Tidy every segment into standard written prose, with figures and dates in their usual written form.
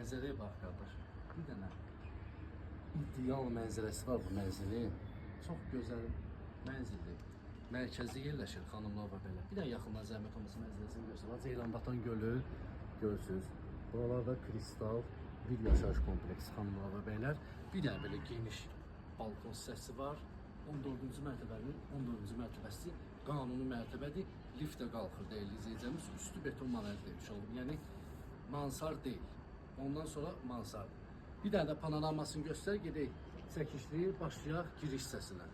Mənzərəyə bax qardaş. Bir dənə ideal mənzərəsi var bu mənzilin. Çox gözəl mənzildir. Mərkəzi yerləşir xanımlar və bəylər. Bir də yaxından zəhmət olmasa mənzərəsini göstər. Ceylanbatan gölü görürsüz. Buralarda kristal bir yaşayış kompleksi xanımlar və bəylər. Bir dənə belə geniş balkon hissəsi var. 14-cü mərtəbənin 14-cü mərtəbəsi qanuni mərtəbədir. Liftə qalxır dəyərli izləyicilərimiz. Üstü beton monolitlə olub. Yəni mansard deyil. Ondan sonra mansard. Bir dənə də panoramasını göstər, gedək çəkişli başlayaq giriş hissəsinə.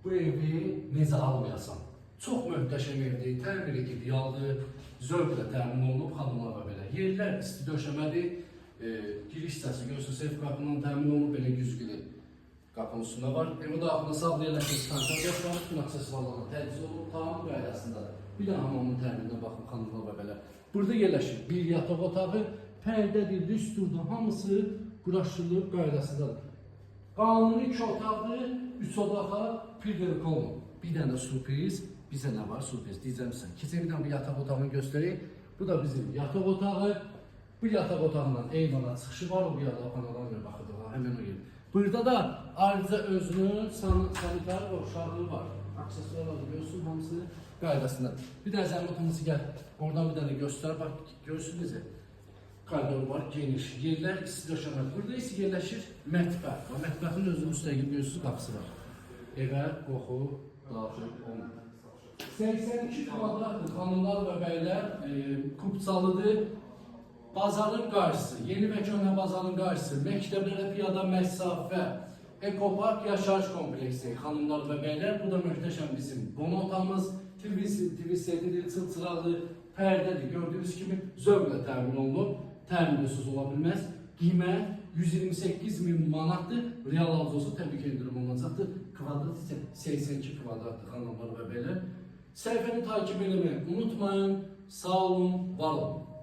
Bu evi necə almayasan? Çox möhtəşəm evdir, təmiri idealdır, zövqlə təmin olunub xanımlar və belə. Yerlər isti döşəmədir, giriş hissəsi görürsünüz, seyf qapından təmin olunub, belə güzgülü qapının üstündə var. Evin daxilində sağda yerləşən stansiya var, bütün aksesuarlarla təchiz olunub, tam qaydasındadır. Bir də hamamın təmirinə baxın xanımlar və belə. Burada yerləşir bir yataq otağı, pərdədir, lüstrdur, hamısı quraşdırılıb qaydasındadır. Qanuni iki otaqdır, üç otağa pridevk olmur. Bir dənə sürpriz, bizə nə var sürpriz deyəcəm sizə. Keçək bir dənə bu yataq otağını göstərək. Bu da bizim yataq otağı. Bu yataq otağından eyvana çıxışı var, o bu yataqxanadan bir baxırdıq, həmin o yer. Burada da ayrıca özünün sanitar və uşaqlığı var. Aksesuarlar da görsün, hamısı qaydasında. Bir dənə zəhmət olmasa gəl, oradan bir dənə göstər, bax görsün necə. Koridor var, geniş. Yerlər isti döşəmə. Burada isə yerləşir mətbəx. Və mətbəxin özü müstəqil görürsünüz qapısı var. Evə qoxu daxil olmur. 82 kvadratdır xanımlar və bəylər, Kupçalıdır. Bazarın qarşısı, yeni və köhnə bazarın qarşısı, məktəblərə piyada məsafə, Ekopark yaşayış kompleksi xanımlar və bəylər, bu da möhtəşəm bizim qonaq otağımız, TV setidir, çılçıraqlı, pərdədir. Gördüyünüz kimi zövqlə təmin olunub, təmirsiz ola bilməz. Qiymət 128 min manatdır. Real alıcı olsa təbii ki endirim olunacaqdır. Kvadrat isə 82 kvadratdır xanımlar və bəylər. Səhifəni takip eləməyi unutmayın. Sağ olun, var olun.